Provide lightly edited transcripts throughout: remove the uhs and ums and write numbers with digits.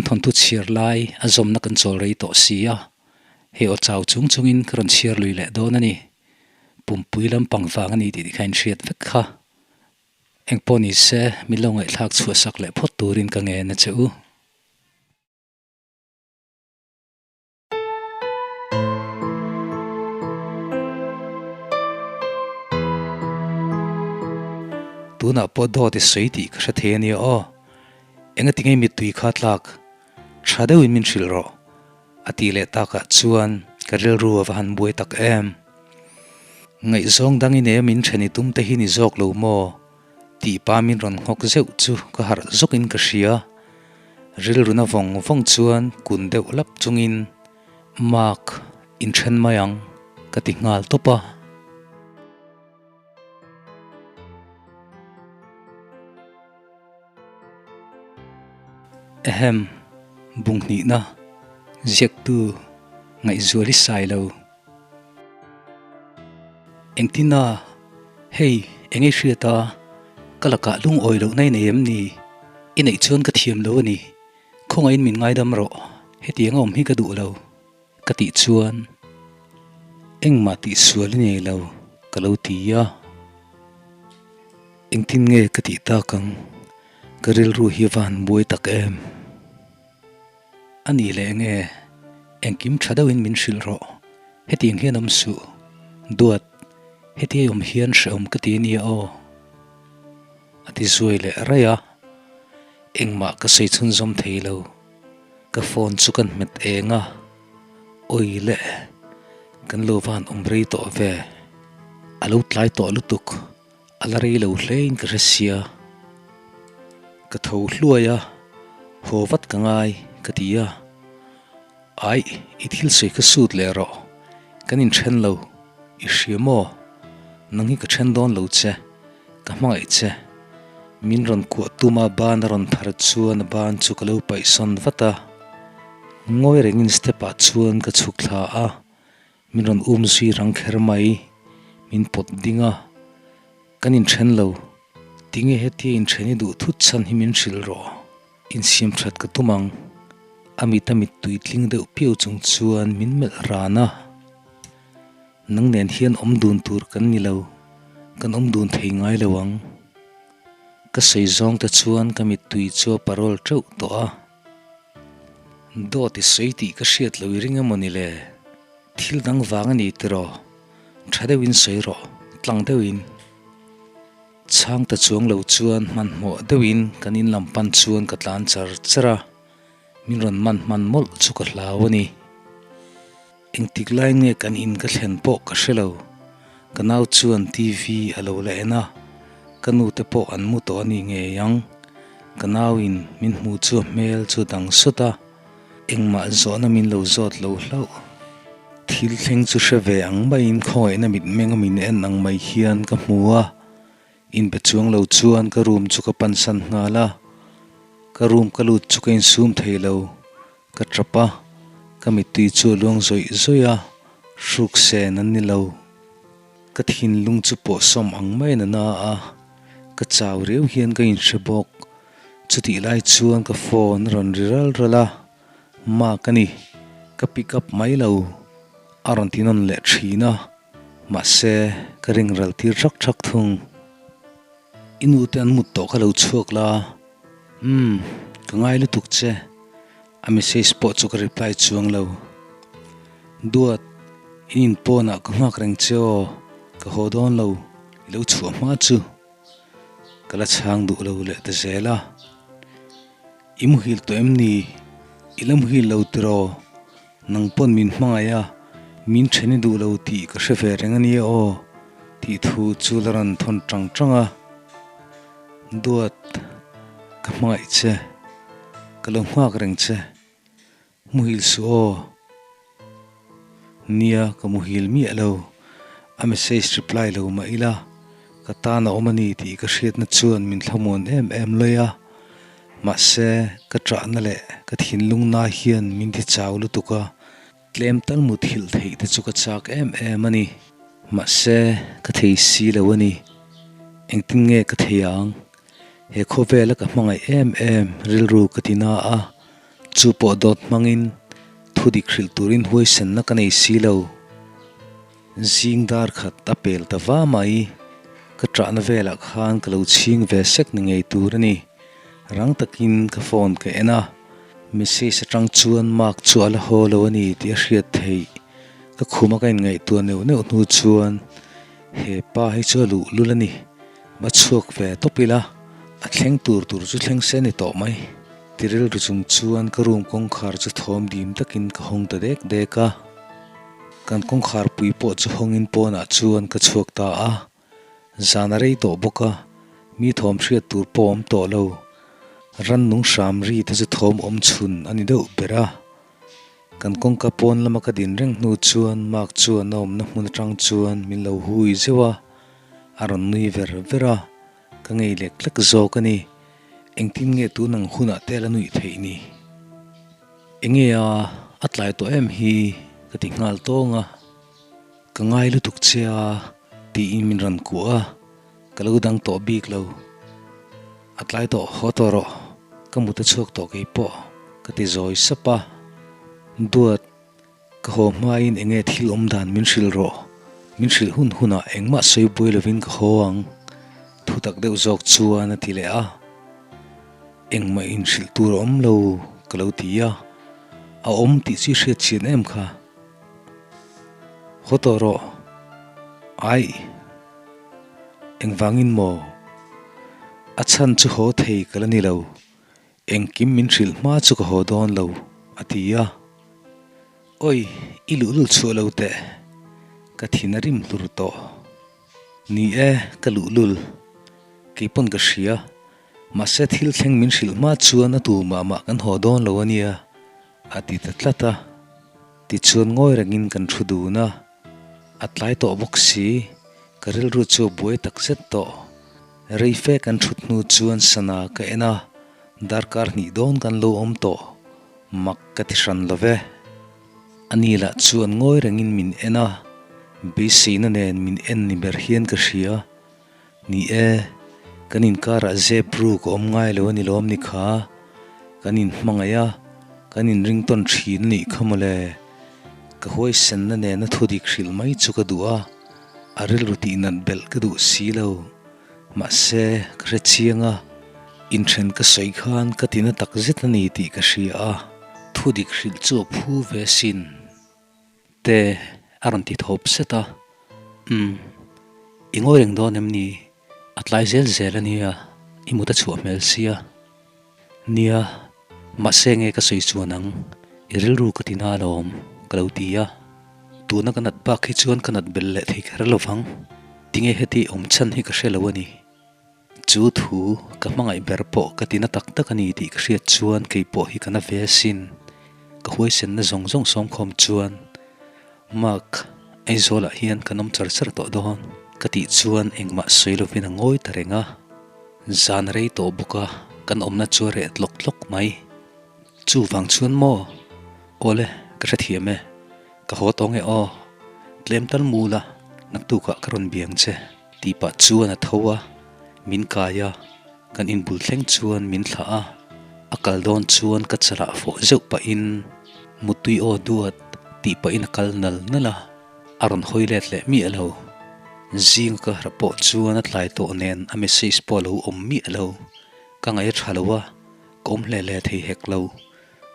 Kan thawnthu chhiar lai a zawmna kan chawl rei tawh si a, hei aw chau chung chungin ka rawn chhiar lui leh dawn a ni. Pumpui lampang vang a ni tih kha inhriat vek kha. Engpawh ni se, min lo ngaihthlak chhuahsak leh phawt turin ka ngen a che u. Tunah pawh dawt i sawi tih ka hre thei a nia aw. Engati nge mittui kha tlak tha deuhin min hrilh rawh a tih leh takah chuan ka rilru a va han buai tak em. Ngaihzawng dang i nei a min then i tum te hi ni zawk lo maw? Tih pa min rawn nghawk zeuh chu ka harh zawkin ka hria. Rilruna vawng vawng chuan kun deuh lap chungin, Mark, inthen mai ang, ka ti nghal tawp a. Ehem, bunghnihna, ziaktu, ngaihzual i sai lo. Engtina, hei, eng ei hriat a, ka lakah lungawi loh na i nei em ni? I neih chuan ka thiam lo a ni, khawngaihin min ngaidam rawh, hetiang a awm hi ka duh lo, ka tih chuan engmah tihsual i nei lo, ka lo ti a. Engtin nge ka tih tak ang, ka rilru hi a va han buai tak em? A nih leh enge? Engkim tha deuhin min hrilh rawh. Hetiang hian awm suh. Duat, heti ei awm hian hrehawm ka ti ania aw. A ti zuai leh raih a. Engmah ka sawi chhunzawm thei lo. Ka phone chu kan hmet eng a. Awi le, kan lo van awm rei tawh ve. A lo tlai tawh lutuk. A la rei lo hlein ka hre sia. Ka tho hluai a, haw vat ka ngai ka ti a. Aih, i thil sawi kha sut leh rawh, kan inthen lo, i hria maw? Nang hi ka then dawn lo che, ka hmangaih che. Min rawn kuah tum a, ban a rawn phar chuan a ban chu ka lo paihsawn vat a. Ngawi rengin step ah chuan ka chhuk thla a. Min rawn um zui rang kher mai, min pawt ding a, kan inthen lo, tinge hetia inthen i duh thut chhan hi min hrilh rawh, insiam that ka tum ang, a mit a mittui tling deuh piau chung chuan min melh ran a, nang nen hian awm dun tur kan ni lo, kan awm dun thei ngai lo ang, ka sawi zawng te chuan ka mittui chu a parawl teuh tawh a. Dawt i sawi tih ka hriat lo i ring emaw ni le? Thil dang vang a ni tiraw? Tha deuhin sawi rawh, tlang deuhin. Chhang ta chuang lo chuan hmanhmawh deuhin kan in lam pan chuan ka tlan char char a, min rawn man hman mawlh chu ka hlau a ni. Engtik lai nge kan in ka thlen pawh ka hre lo. Ka nau chuan TV a lo la en a, ka nu te pawh an mu tawh a ni ngei ang. Ka nau in min hmu chu a hmel chu a dang sawt a, engmah zawhna min lo zawt lo hlauh. Thil thleng chu hre ve ang maiin khawngaihna mitmeng a min en ang mai hian ka hmu a, inbe chuang lo chuan ka room chu ka pansan nghal a, ka room ka lut chu ka insum thei lo. Ka tap a, ka mittui chu a luang zawih zawih a, hruk sen an ni lo. Ka thinlung chu pawhsawm ang maiin a na a, ka chau riau hian ka inhre bawk. Chutih lai chuan ka phone a rawn ri ral ral a, Ma ka ni, ka pick up mai lo, a rawn ti nawn leh thin a, mahse ka ring ral tir thak thak thung. I nu te an mut tawh kha lo chhuak la, Umm, ka ngai lutuk che. A message pawh chu ka reply chuang lo. Duat, in in pawnah ka nghak reng che aw, ka haw dawn lo, i lo chhuah hma chu. Ka la chhang duh lo leh ta zel a. I muhil tawh em ni? I la muhil lo tiraw? Nang pawn min hmangaih a, min then i duh lo tih ka hre ve reng a nia aw, tih thu chu la rawn thawn tang tang a. Duat, ka hmangaih che, ka lo nghak reng che, muhil suh aw. Nia, ka muhil miah lo, a message reply lo mah ila, ka tan a awm a ni tih ka hriatna chuan min thlamuan em em lawi a. Mahse, ka ṭahna leh ka thinlungna hian min ti chau lutuk a, tlem tal muthilh theih te chu ka chak em em a ni. Mahse, ka thei si lo a ni. Engtin nge ka thei ang? He khawvela ka hmangaih em em rilru ka ti na a, Chu pawh dawt hmangin thudik hrilh turin huaisenna ka nei si lo. Zing dar khat a pel ta va mai. Ka ṭahna velah khan ka lo chhing ve sek ni ngei tur a ni. Rang takin ka phone ka en a, message aṭang chuan Mark chu a la haw lo a ni tih a hriat theih. Ka khuma ka inngaihtuah neuh neuh hnu chuan he pa hi chu a luh lul a ni. Va chhuak ve tawp ila, a thleng tur tur chu thleng se ni tawh mai. Ti rilru chung chuan ka room kawngkhar chu thawm dim takin ka hawng ta dek dek a. Kan kawngkhar pui pawh chu hawngin pawnah chuan ka chhuak ta a, zan a rei tawh bawk a, mi thawm hriat tur pawh awm tawh lo. Rannung hram ri te chu thawm awm chhun a ni deuh ber a. Kan kawngka pawn lama ka din reng hnu chuan Mark chuan a awmna hmun atang chuan min lo hui zeuh a, a rawn nui ver ver a, ka ngei lek lek zawk a ni. Engtin nge tun ang hunah te la nuih theih ni? Enge a, a tlai tawh em hi ka ti nghal tawng a, ka ngai lutuk che a tiin min rawn kuah a, ka lo dang tawh bik lo. A tlai tawh haw tawh rawh, ka mut a chhuak tawh kei pawh ka ti zawi sap a, Duat, ka haw hmain enge thil awm dan min hrilh rawh, min hrilh hun hunah engmah sawi buai lovin ka haw ang, thutak deuh zawk chuan a ti leh a. Engmah inhrilh tur a awm lo ka lo ti a, a awm tih chu i hriat chian em kha? Haw tawh rawh. Aih. Engvangin maw? A chhan chu haw thei ka la ni lo. Engkim min hrilh hma chu ka haw dawn lo, a ti a. Awi, i luhlul chhuah lo teh. Ka thin a rim hlur tawh. Ni e, ka luhlul. Kei pawn ka hria. Mahse thil thleng min hrilh hma chuan a tu mah mah kan haw dawn lo a nia, a ti ta tlat a. Tichuan ngawi rengin kan thu dun a. A tlai tawh bawk si, ka rilru chu a buai tak zet tawh. Rei fe kan thut hnu chuan sana ka en a, darkar hnih dawn kan lo awm tawh. Mak ka ti hran lo ve. Ani lah chuan ngawi rengin min en a, beiseina nen min en ni ber hian ka hria. Ni e, kan inkarah zep ruk a awm ngai lo a ni lawm ni kha. Kan inhmangaih a, kan inringtawn thin a nih kha mawle. Ka huaisenna nena thudik hrilh mai chu ka duh a, a rilru tihnat belh ka duh si lo. Mahse, ka hre chiang a, inthen ka sawi khan ka tina tak zet a ni tih ka hria a, thu dik hrilh chu a phu ve sin te a rawn ti thawp set a, Umm, i ngawi reng dawn em ni? A tlai zel zel a nia, i mut a chhuah hmel sia. Nia, mahse nge ka sawi chuan ang, i rilru ka ti na alawm, ka lo ti a. Tuna ka nat bak hi chuan ka nat belh leh thei kher lo vang, tinge heti awm chhan hi ka hre lo a ni. Chu thu ka hmangaih ber pawh ka ti na tak tak a ni tih ka hriat chuan kei pawh hi ka na ve asin. Ka huaisenna zawng zawng sawmkhawm chuan Mark, Aizawlah hian kan awm char char tawh dawn ka tih chuan engmah sawi lovin a ngawi ta reng a. Zan a rei tawh bawk a, kan awmna chu a reh tlawk tlawk mai. Chuvang chuan maw? Awle, ka hrethiam e. Ka haw tawng e aw. Tlem tal mu la, naktukah ka rawn biang che. Tih pah chuan a tho a, min kai a, kan inbul thleng chuan min thlah a. A kal dawn chuan ka chalah fawh zeuh pahin, Mutui aw duat, tih pahin a kal nal nal a. A rawn hawi let leh miah lo. Zing ka harh pawh chuan a tlai tawh nen a message pawh a lo awm miah lo. Ka ngaih a tha lo a, ka awm hle hle thei hek lo.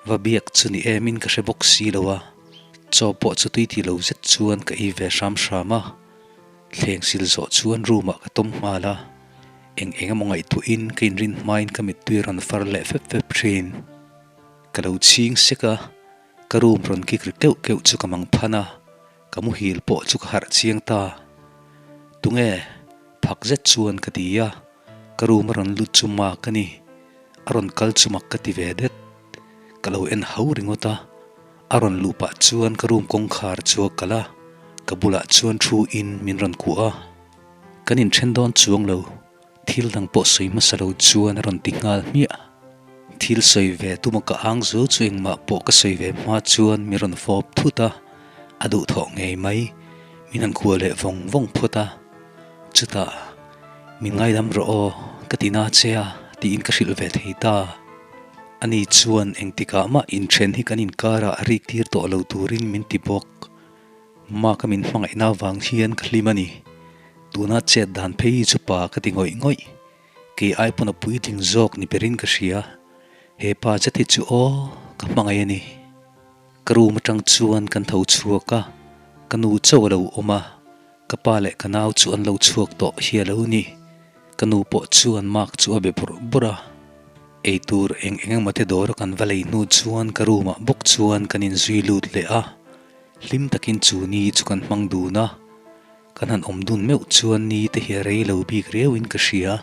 Va biak chu ni emin ka hre bawk si lo a, chaw pawh chu tui ti lo zet chuan ka ei ve hram hram a. Thleng sil zawh chuan room ah ka tawm nghal a, eng eng emaw ngaihtuahin ka inrin hmain ka mittui rawn far leh fep fep thin. Ka lo chhing sek a, ka room rawn kik ri keuh keuh chu ka mang phan a, ka muhil pawh chu ka harh chiang ta. Tunge? Phak zet chuan ka ti a, ka room a rawn lut chu mak a ni. A rawn kal chu mak ka ti ve det. Ka lo en hau ringawt a, a rawn luh pah chuan ka room kawngkhar chu a kalh a, ka bulah chuan thu in min rawn kuah a. Kan inthen dawn chuang lo, thil dang pawh sawi hmasa lo chuan a rawn ti nghal hmiah. Thil sawi ve tuma ka ang zo chu engmah pawh ka sawi ve hma chuan min rawn fawp thut a, a duhthawh ngei mai, min han kuah leh vawng vawng phawt a. Chutah, Min ngaidam rawh aw, ka ti na che a, tiin ka hrilh ve thei ta. Ani chuan engtikah mah inthen hi kan inkarah rik tir tawh lo turin min ti bawk. Mark-a min hmangaihna avang hian ka hlim a ni. Tuna chet dan phei hi chu pa ka ti ngawih ngawih. Kei ai pawn a puitling zawk ni berin ka hria. He pa zet hi chu aw ka hmangaih a ni. Ka room atang chuan kan tho chhuak a, ka nu chauh a lo awm a, ka pa leh ka nau chu an lo chhuak tawh hi a lo ni. Ka nu pawh chuan Mark chu a be bawrh bawrh a, eitur eng eng emaw te dawr a kan va lei hnu chuan ka room ah bawk chuan kan inzui lut leh a, hlim takin chu ni chu kan hmang dun a. Kan han awm dun meuh chuan ni te hi a rei lo bik riau in ka hria.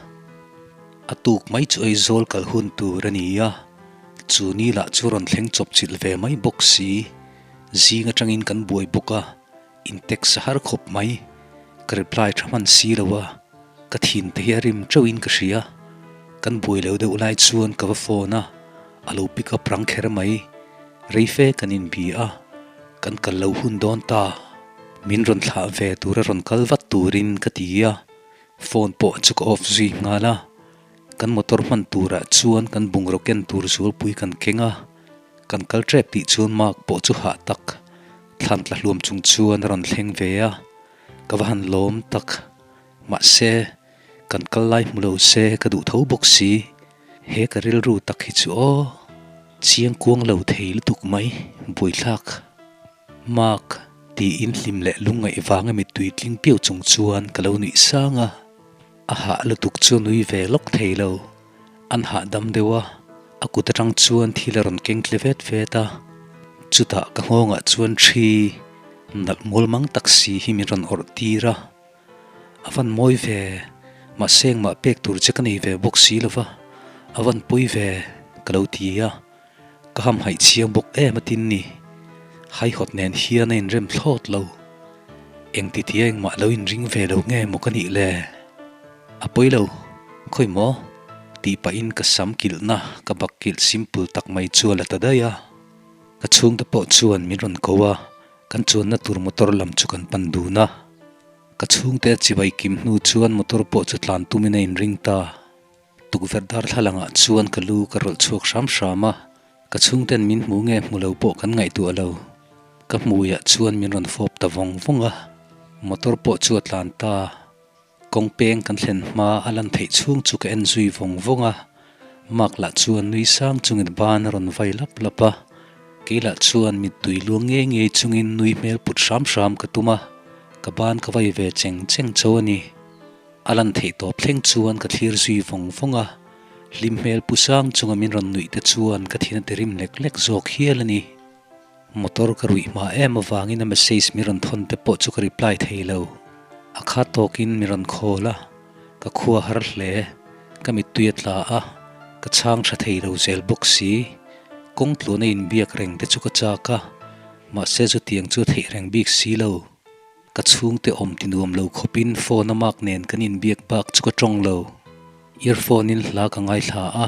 A tuk mai chu Aizawl kal hun tur a ni a, chu ni lah chu rawn thleng chawp chilh ve mai bawk si. Zing atangin kan buai bawk a, in text a har khawp mai. Ka reply tha hman si lo a, ka thin te hi a rim teuh in ka hria. Kan buai lo deuh lai chuan ka va phone a, a lo pick up rang kher mai. Rei fe kan inbi a, kan kal lo hun dawn ta. Min rawn thlah ve tura rawn kal vat turin ka ti a, phone pawh chu ka off zui nghal a. Kan motor hman turah chuan kan bungraw ken tur zualpui kan keng a, kan kal tep tih chuan Mark pawh chu hah tak thlan tla hluam chung chuan a rawn thleng ve a, ka va han lawm tak. Mahse, kan kal lai hmu lo se ka duh tho bawk si, he ka rilru tak hi chu aw, chiang kuang lo thei lutuk mai, buaithlak. Mark, tiin hlim leh lungngaih vanga mittui tling piau chung chuan ka lo nuih sang a, a hah lutuk chu nui ve lawk thei lo. An hahdam deuh a, a kut atang chuan thil a rawn keng tle vet vet a, chutah ka nghawngah chuan thi nalh mual mang tak si hi min rawn awrh tir a, a van mawi ve, mahse engmah pek tur che ka nei ve bawk si lo va, a van pawi ve ka lo ti a. Ka hamhaih chiang bawk em a tin ni. Haihawt nen hian a inrem thlawt lo. Engti tia engmah lo inring ve lo nge maw ka nih le? A pawi lo, khawi maw? Tih pahin ka sam kilhna ka bak kilh simple tak mai chu a la ta daih a. Ka chhungte pawh chuan min rawn ko a, kan chuanna tur motor lam chu kan pan dun a. Ka chhungte a chibai kim hnu chuan motor pawh chu tlan tumin a inring ta. Tukverh darthlalang ah chuan ka lu ka rawlh chhuak hram hram a, ka chhungten min hmu nge hmu lo pawh kan ngaihtuah lo. Ka hmui ah chuan min rawn fawp ta vawng vawng a, motor pawh chu a tlan ta. Kawng peng kan thlen hma a lan theih chhung chu ka en zui vawng vawng a, Mark lah chuan nui sang chungin ban a rawn vai lap lap a, kei lah chuan mittui luang ngei ngei chungin nui hmel put hram hram ka tum a, ka ban ka vai ve cheng cheng cho a ni. A lan theih tawp thleng chuan ka thlir zui vawng vawng a, hlim hmel pu sang chunga min rawn nuih te chuan ka thin a ti rim lek lek zawk hial a ni. Motor ka ruih hma em avangin a message min rawn thawn te pawh chu ka reply thei lo. A kha tawkin min rawn call a, ka khua har hle, ka mittui a tla a, ka chhang tha thei lo zel bawk si. Kawng tluan a inbiak reng te chu ka chak a, mahse chutiang chu a theih reng bik si lo. Ka chhungte awm ti nuam lo khawpin phone a mark nen kan inbiak bak chu ka tawng lo. Earphone in hla ka ngaithla a,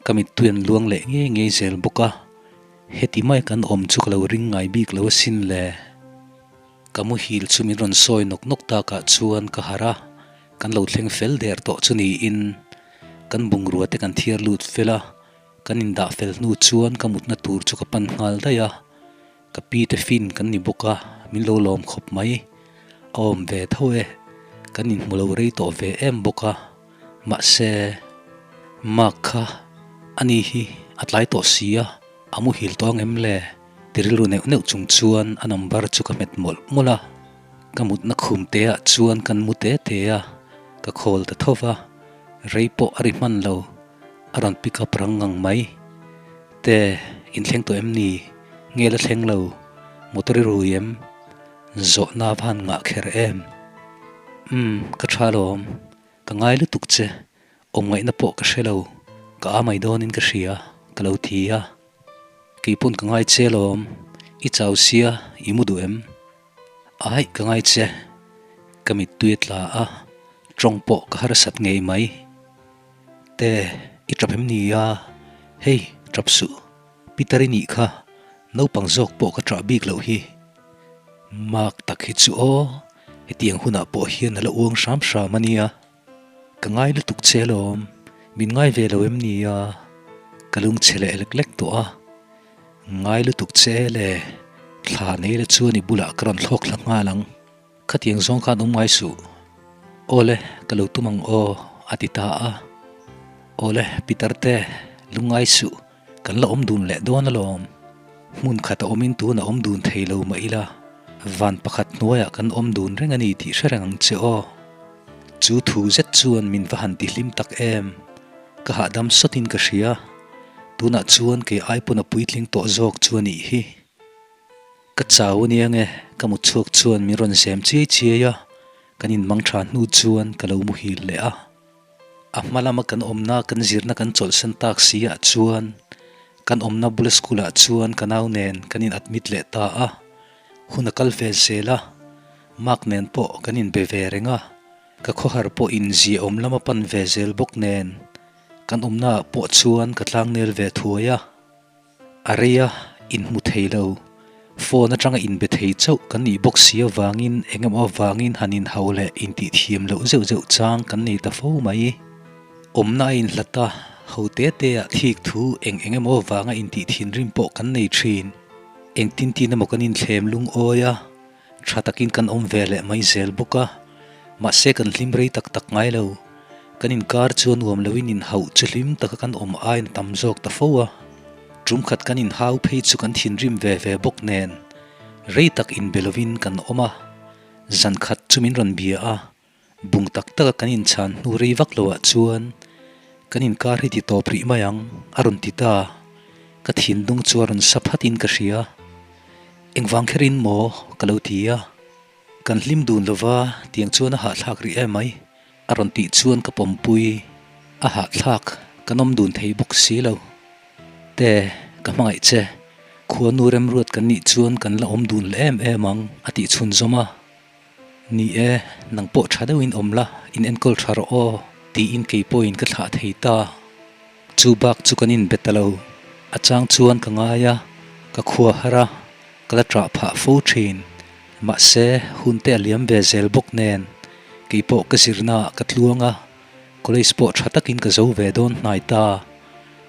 ka mittui an luang leh ngei ngei zel bawk a, heti mai kan awm chu ka lo ring ngai bik lo asin le. Ka muhil chu min rawn sawi nawk nawk takah chuan ka harh a, kan lo thleng fel der tawh chu niin kan bungrua te kan thiar lut fel a, kan indah fel hnu chuan ka mutna tur chu ka pan nghal daih a. Ka pi te fin kan ni bawk a, min lo lawm khawp mai. A awm ve tho e, kan inhmu lo rei tawh ve em bawk a. Mahse, Mark kha ani hi a tlai tawh si a, a muhil tawh ang em le? Ti rilru neuh neuh chung chuan a number chu ka hmet mawlh mawlh a. Ka mutna khum te ah chuan kan mu te te a, ka call ta tho va, rei pawh a ri hman lo. A rawn pick up rang ngang mai. Te, in thleng tawh em ni? Nge la thleng lo? Motor i rui em? Zawhna va han ngah kher em? Umm, ka tha alawm. Ka ngai lutuk che. Awm ngaihna pawh ka hre lo. Ka a mai dawnin ka hria, ka lo ti a. Keipawn ka ngai che alawm. I chau sia, i mu duh em? Aih, ka ngai che. Ka mittui a tla a, tawng pawh ka harsat ngei mai. Te, i tap em ni a? Hei, tap suh. Peter i nih kha, naupang zawk pawh ka ṭah bik loh hi. Mark tak hi chu aw, hetiang hunah pawh hian a la uang hram hram a nia. Ka ngai lutuk che alawm, min ngai ve lo em ni a? Ka lungchhe leh lek lek tawh a, ngai lutuk che e le, thla nei la chuan i bulah ka rawn thlawk thla nghal ang. Khatiang zawng khan awm ngai suh. Aw le, ka lo tum ang aw, a ti ta a. Aw le, Peter te, lungngai suh, kan la awm dun leh dawn alawm. Hmun khat a awmin tun a awm dun thei lo mah ila, van pakhat hnuaiah kan awm dun reng a ni tih hre reng ang che aw. Chu thu zet chuan min va han tihlim tak em. Ka hahdam sawtin ka hria. Tunah chuan kei ai pawn a puitling tawh zawk chu a nih hi. Ka chau ania nge, ka mut chhuak chuan min rawn zem chiai chiai a, kan inmang tha hnu chuan ka lo muhil leh a. A hma lama kan awmna kan zirna kan chawlhsan tak si ah chuan kan awmna bula school ah chuan ka nau nen kan in admit leh ta a, hun a kal ve zel a, Mark nen pawh kan inbe ve reng a, ka khawhar pawh in ziaawm lama pan ve zel bawk nen kan awmna ah pawh chuan ka tlangnel ve thuai a. A rei a, inhmu thei lo. Phone atanga inbe thei chauh kan nih bawk si avangin eng emaw avangin han inhau leh intih thiam loh zeuh zeuh chang kan nei ta fo mai. Awmna a inhlat a, ho te te ah thik thu eng eng emaw avanga intih thinrim pawh kan nei thin. Engtin tin emaw kan inthlem lungawi a, Tha takin kan awm ve leh mai zel bawk a, mahse kan hlim rei tak tak ngai lo. Kan inkar chu a nuam loin inhauh chu hlim taka kan awm aiin a tam zawk ta fo a. Tum khat kan inhau phei chu kan thinrim ve ve bawk nen rei tak inbe lovin kan awm a, zan khat chu min rawn bia a, Bung tak taka kan inchhan hnu rei vak loah chuan kan inkar hi ti tawp rih mai ang, a rawn ti ta. Ka thinlung chu a rawn sa phatin ka hria. Engvang kherin maw? ka lo ti a. Kan hlim dun lova, tiang chuan a hahthlak rih em mai, a rawn tih chuan ka pawmpui. A hahthlak, kan awm dun thei bawk si lo. Te, ka hmangaih che. Khuanu remruat kan nih chuan kan la awm dun leh em em ang, a tih chhunzawm a. Ni e, nang pawh tha deuhin awm la, in enkawl tha rawh aw, tiin kei pawhin ka thlah thei ta. Chu bak chu kan inbe ta lo. A chang chuan ka ngai a, ka khua har a, ka la ṭah phah fo ṭhin. Mahse, hun te a liam ve zel bawk nen, kei pawh ka zirnaah ka tluang a, college pawh ṭha takin ka zo ve dawn hnai ta.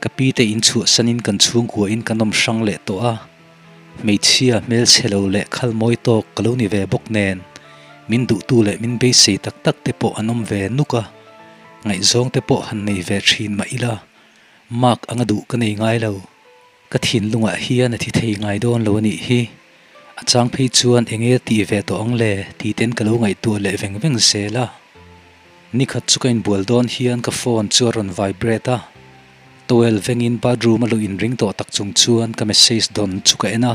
Ka pi te inchhuahsanin kan chhungkuain kan awm hrang leh tawh a. Hmeichhia hmelchhe lo leh khal mawi tawk ka lo ni ve bawk nen, min duhtu leh min beisei tak tak te pawh an awm ve nuk a, ngaihzawng te pawh han nei ve thin mah ila, mark anga duh ka nei ngai lo. Ka thinlungah hian a thi thei ngai dawn lo a nih hi. A chang phei chuan eng nge tih ve tawh ang le tih ten ka lo ngaihtuah leh veng veng zel a. Nikhat chu ka inbual dawn hian ka phone chu a rawn vibrate a. Towel vengin bathroom a luh inring tawh tak chung chuan ka message dawn chu ka en a,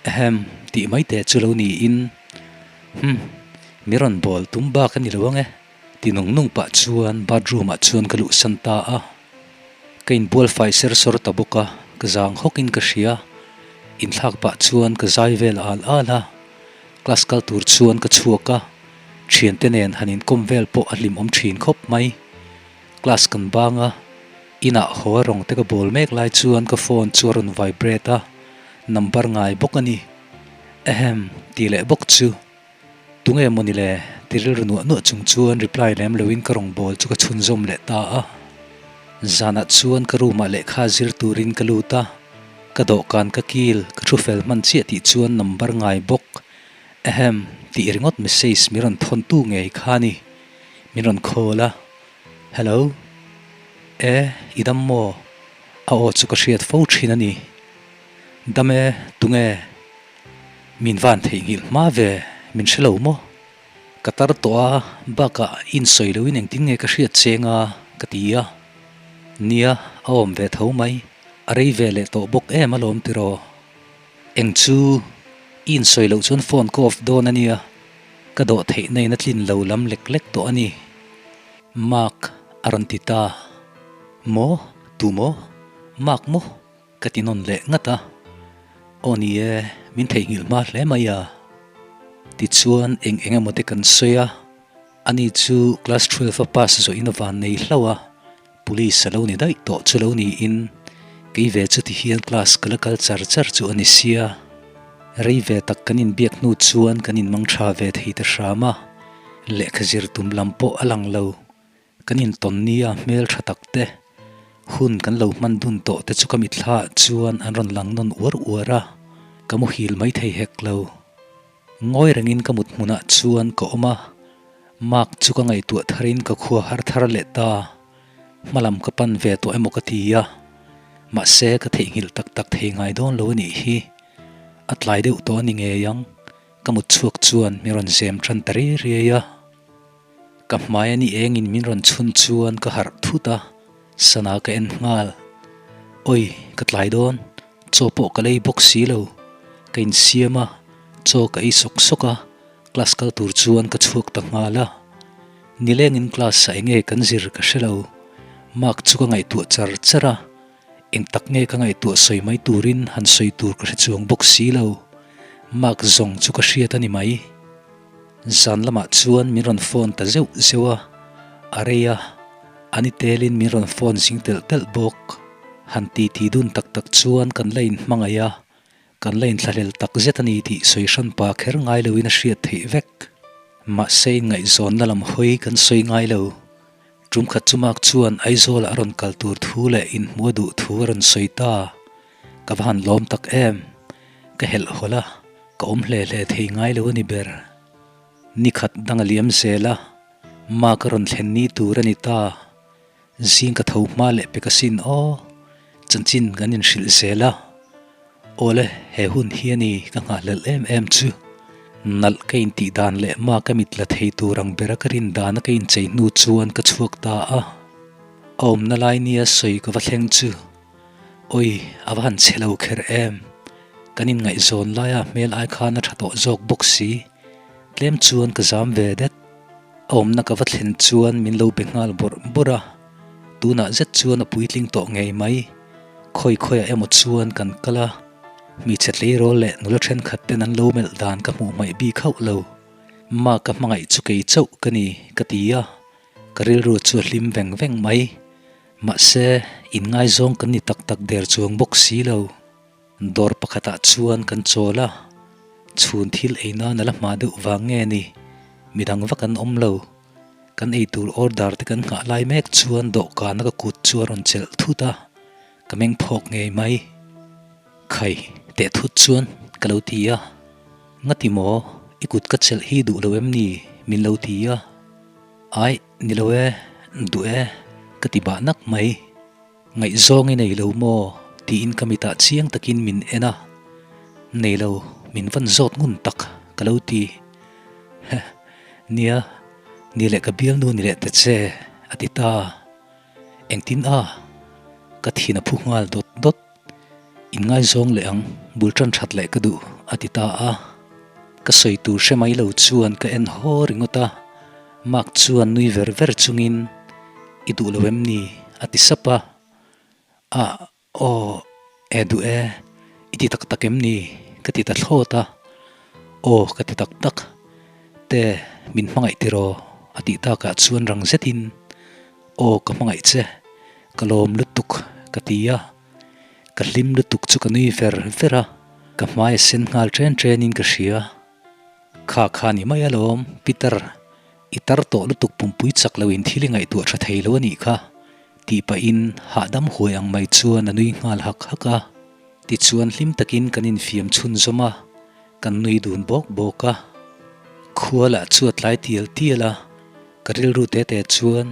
Ahem, tih mai te chu lo niin. Hum, mi rawn bawl tum bak a ni lo ang e, ti nung nung pah chuan bathroom ah chuan ka luhsan ta a. Ka inbual fai ser sawr ta bawk a, ka zang hawkin ka hria. Inthlak pah chuan ka zai vel al al a, class kal tur chuan ka chhuak a, thiante nen han inkawm vel pawh a hlimawm thin khawp mai. Class kan bang a, inah haw a rawng te ka bawl mek lai chuan ka phone chu a rawn vibrate a, number ngai bawk a ni. Ahem, tih leh bawk chu. Tunge maw ni le? ti rilru nuah nuah chung chuan reply lem loin ka rawng bawl chu ka chhunzawm leh ta a. Zanah chuan ka room ah lehkha zir turin ka lut a, ka dawhkan ka kil, ka thu fel hman chiah tih chuan number ngai bawk. Ahem, tih ringawt message mi rawn thawn tu ngei kha a ni. Min rawn call a. Hello. E, i dam maw? A aw chu ka hriat fo thin a ni. Dam e, tunge? Min van theihnghilh hma ve, min hre lo maw? Ka tar tawh a, bakah insawi loin engtin nge ka hriat cheng a, ka ti a. Nia, a awm ve tho mai. A rei ve leh tawh bawk em alawm tiraw? Eng chu? I insawi loh chuan phone ka off dawn a nia. Ka dawh theihna in a tlin lo lam lek lek tawh a ni. Mark a rawn ti ta. Maw? Tu maw? Mark maw? Ka ti nawn leh ngat a. Aw ni e, min theihnghilh hma hle mai a. Tichuan eng eng emaw te kan sawi a. Ani chu class 12 a pass zawhin a van nei hlauh a. Police a lo ni daih tawh chu lo niin kei ve chu ti hian class ka la kal char char chu a ni sia. Rei ve tak kan inbiak hnu chuan kan inmang tha ve thei ta hram a, lehkha zir tum lam pawh a lang lo. Kan intawn nia hmel tha tak te. Hun kan lo hman dun tawh te chu ka mitthla ah chuan an rawn lang nawn uar uar a, ka muhil mai thei hek lo. Ngawi rengin ka mut hmunah chuan ka awm a, Mark chu ka ngaihtuah tharin ka khua har thar leh ta. Hmalam ka pan ve tawh emaw ka ti a, mahse ka theihnghilh tak tak thei ngai dawn lo a nih hi. A tlai deuh tawh a ni ngei ang, ka mut chhuak chuan min rawn zem tan ta riai riai a. Ka hmai a ni engin min rawn chhun chuan ka harh thut a, sana ka en nghal. Oi, ka tlai dawn, chaw pawh ka lei bawk si lo. Ka insiam a, chaw ka ei sawk sawk a, class kal tur chuan ka chhuak ta nghal a. Nilengin class ah enge kan zir ka hre lo. Mark chu ka ngaihtuah char char a, eng tak nge ka ngaihtuah sawi mai turin han sawi tur ka hre chuang bawk si lo. Mark zawng chu ka hriat a ni mai. Zan lamah chuan min rawn phone ta zeuh zeuh a, a rei a, a ni telin min rawn phone zing telh telh bawk. Han titi dun tak tak chuan kan la inhmangaih a, kan la inthlahlel tak zet a ni tih sawi hran pa kher ngai loin a hriat theih vek. Mahse inngaihzawnna lam hawi kan sawi ngai lo. Tum khat chu Mark chuan Aizawlah a rawn kal tur thu leh inhmuh a duh thu a rawn sawi ta. Ka va han lawm tak em! Ka helh hawlh a, ka awm hle hle thei ngai lo a ni ber. Ni khat dang a liam zel a, Mark a rawn thlen ni tur a ni ta. Zing ka tho hma leh pek asin aw, chanchin kan inhrilh zel a. Awle, he hun hi a ni ka nghahhlelh em em chu. Nalh ka intih dan leh ma ka mit la thei tur ang bera ka rin dana ka inchei hnu chuan ka chhuak ta a. A awmna lai nia sawi ka va thleng chu. Awi, a va han chhe lo kher em. Kan inngaihzawn laia hmel ai khan a tha tawh zawk bawk si. Tlem chuan ka zam ve det. A awmna ka va thlen chuan min lo be nghal bawrh bawrh a, tunah zet chuan a puitling tawh ngei mai. Khawi khawiah emaw chuan kan kal a, hmeichhe tleirawl leh nula thenkhat ten an lo melh dan ka hmuh hmaih bik hauh lo. Ma ka hmangaih chu kei chauh ka ni ka ti a, ka rilru chu a hlim veng veng mai. Mahse, inngaizawng kan ni tak tak der chuang bawk si lo. Dawr pakhatah chuan kan chawl a, chhun thil ei nan a la hma deuh vang nge ni, midang vak an awm lo. Kan ei tur order te kan nghah lai mek chuan dawhkana ka kut chu a rawn chelh thut a, ka meng phawk ngei mai. Khai, teh thut chuan ka lo ti a, Ngati maw, i kut ka chelh hi duh lo em ni? min lo ti a. Aih, ni lo e, duh e, ka ti bah nak mai. Ngaihzawng i nei lo maw? tiin ka mitah chiang takin min en a, Nei lo, min van zawt ngun tak ka lo ti. Heh, nia, ni leh ka bialnu ni leh ta che, a ti ta. Engtin a? Ka thin a phu nghal dawt dawt. Inngaizawng leh ang, bul tan that leh ka duh, a ti ta a. Ka sawi tur hre mai lo chuan ka en haw ringawt a, Mark chuan nui ver ver chungin, I duh lo em ni? a ti sap a. Ah, aw, e duh e, i ti tak tak em ni? ka ti ta thlawt a. Aw, ka ti tak tak. Te, min hmangaih tiraw? a tih takah chuan rang zetin, Aw, ka hmangaih che, ka lawm lutuk, ka ti a. Ka hlim lutuk chu ka nui ver ver a, ka hmai a sen nghal ṭen ṭenin ka hria. Kha kha ni mai alawm, Peter, i tar tawh lutuk pumpui chak loin thil i ngaihtuah tha thei lo a nih kha, tih pahin hahdam huai ang mai chuan a nui nghal hak hak a. Tichuan hlim takin kan infiam chhunzawm a, kan nui dun bawk bawk a. Khua lah chu a tlai tial tial a, ka rilru te te chuan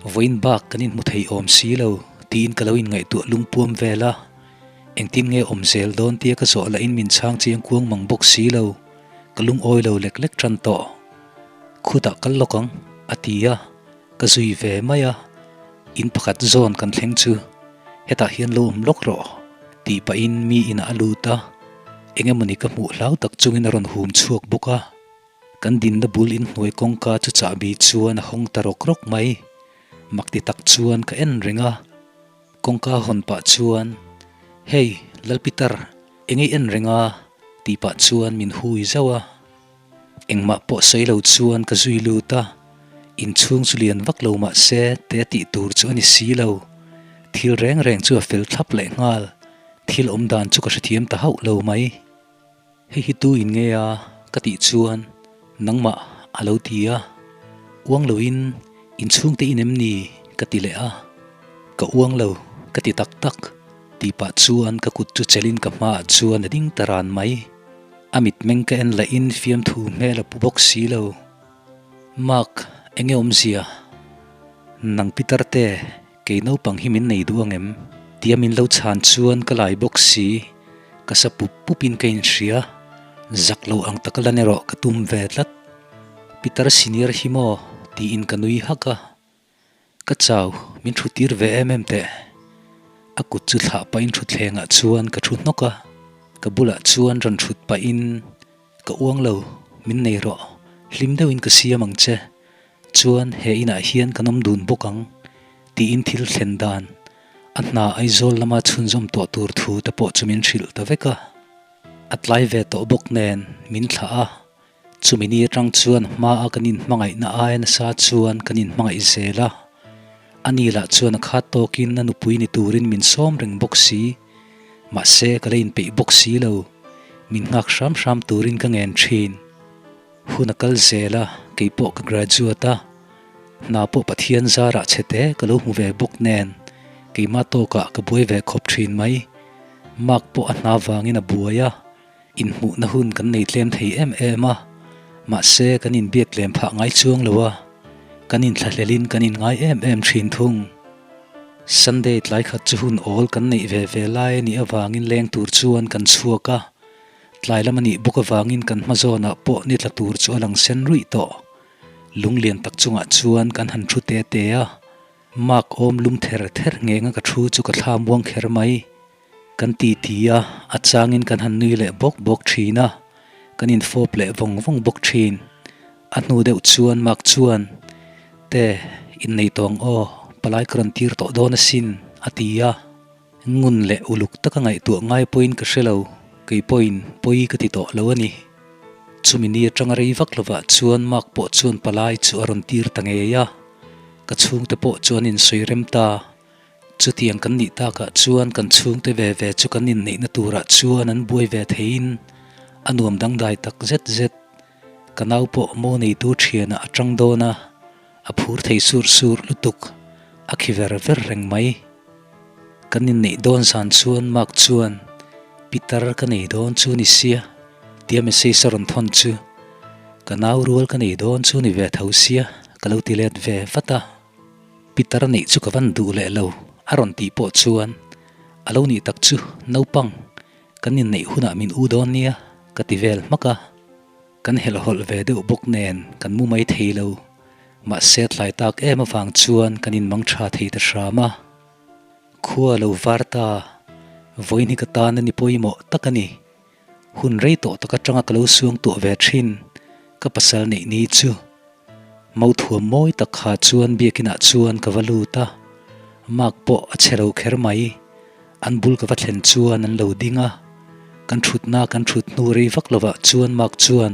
vawiin bak kan inhmu thei awm si lo tiin ka lo inngaihtuah lungpuam vel a. Engtin nge awm zel dawn tia ka zawh lahin min chhang chiang kuang mang bawk si lo, ka lungawi lo lek lek tan tawh. Khutah kal lawk ang, a ti a, ka zui ve mai a, in pakhat zawn kan thleng chu hetah hian lo awm lawk rawh tih pahin mi inah a lut a, eng emawni ka hmuh hlau tak chungin a rawn hum chhuak bawk a. Kan dinna bul inhnuai kawngka chu chahbi chuan a hawng ta rawk rawk mai, mak ti tak chuan ka en reng a. Kawngka hawn pah chuan, Hey, Lalpitar, eng i en reng a? tih pah chuan min hui zauh a. Engmah pawh sawi lo chuan ka zui lut a, inchhung chu lian vak lo mah se te tih tur chu a ni si lo. Thil reng reng chu a fel thlap leh nghal, thil awm dan chu ka hrethiam ta hauh lo mai. Hei hi tu in nge a? ka tih chuan nangmah a lo ti a, uang loin inchhungte in em ni? ka ti leh a, ka uang lo ka ti tak tak, tih pah chuan ka kut chu chelhin ka hmaah chuan a ding ta ran mai. A mitmeng ka en lahin fiamthu hmel a pu bawk si lo. Mark, enge awmzia? Nang Peter te, kei naupang hi min nei duh ang em? Tia min lo chhan chuan ka lai bawk si, ka sa pup pupin ka inhria. Zak lo ang taka lan erawh ka tum ve tlat. Peter senior hi maw? tiin ka nui hak a. Ka chau, min thu tir ve em em teh. A kut chu thlah pahin thutthlengah chuan ka thu hnawk a, ka bulah chuan rawn thut pahin ka uang lo, min nei rawh, hlim deuhin ka siam ang che, chuan he inah hian kan awm dun bawk ang tiin thil thlen dan a hna Aizawl lama chhunzawm tawh tur thu te pawh chu min hrilh ta vek a. A tlai ve tawh bawk nen min thlah a, Chumi ni atang chuan hmaa kan inhmangaihna aia nasa chuan kan inhmangaih zel a. Ani lah chuan a khat tawkin a nupui ni turin min sawm reng bawk si. Mahse ka la inpeih bawk si lo. Min nghak hram hram turin ka ngen thin. Hun a kal zel a, kei pawh ka graduate a. Hna pawh Pathian zarah chhe te ka lo hmu ve bawk nen keimah tawkah ka buai ve khawp thin mai. Mark pawh a hna vangin a buai a. Inhmuhna hun kan nei tlem thei em em a, mahse kan inbiak tlem phah ngai chuang lo a, kan inthlahlelin kan inngai em em thin thung. Sunday tlai khat chu hun awl kan neih ve ve lai a nih avangin leng tur chuan kan chhuak a, tlai lam a nih bawk avangin kan hma zawnah pawh ni tla tur chu a lang sen ruih tawh. Lunglian tak chungah chuan kan han thu te te a, mark awm lum ther ther ngenga ka thu chu ka thla muang kher mai. Kan ti ti a, a changin kan han nui leh bawk bawk thin a, kan infawp leh vawng vawng bawk thin. A hnu deuh chuan Mark chuan, Te, innei tawh ang aw, palai ka rawn tir tawh dawn asin, a ti a. Ngun leh uluk taka ngaihtuah ngai pawhin ka hre lo, kei pawhin pawi ka ti tawh lo a ni. Chumi ni atanga rei vak lovah chuan Mark pawh chuan palai chu a rawn tir ta ngei a, ka chhungte pawh chu an insawi rem ta. Chutiang kan nih takah chuan kan chhungte ve ve chu kan inneihna turah chuan an buai ve theiin a nuam dangdai tak zet zet. Ka nau pawh mo neitu thianah a tang dawn a, a phur thei sur sur lutuk, a khi ver ver reng mai. Kan inneih dawn zan chuan Mark chuan, Pitar ka nei dawn chu ni sia, tia message a rawn thawn chu, Ka nau rual ka nei dawn chu ni ve tho sia, ka lo ti let ve vat a. Pitar neih chu ka van duh leh lo, a rawn tih pawh chuan, A lo nih tak chu, naupang, kan inneih hunah min u dawn nia, ka ti vel hmak a. Kan helhhawlh ve deuh bawk nen kan mu mai thei lo, mahse tlai tak em avang chuan kan inmang tha thei ta hram a. Khua lo var ta, vawiin hi ka tan a ni pawimawh tak a ni. Hun rei tawh tak atanga ka lo suang tuah ve thin, ka pasal neih ni chu. Mauthuam mawi tak kha chuan biakinah chuan ka va lut a, Mark pawh a che lo kher mai. An bul ka va thlen chuan an lo ding a, kan thutna kan thut hnu rei vak lovah chuan Mark chuan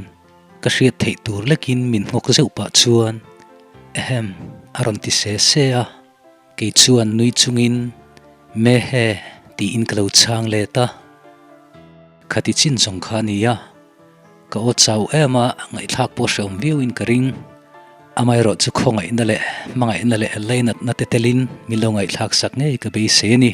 ka hriat theih tur lekin min nghawk zeuh pah chuan, Ehem, a rawn ti se se a. Kei chuan nui chungin, Mehe, tiin ka lo chhang let a. Khati chin zawng kha a ni a, ka aw chau em a, ngaihthlak pawh hrehawm viauin ka ring. Amaherawh chu khawngaihna leh hmangaihna leh lainatna te telin min lo ngaihthlak sak ngei ka beisei a ni.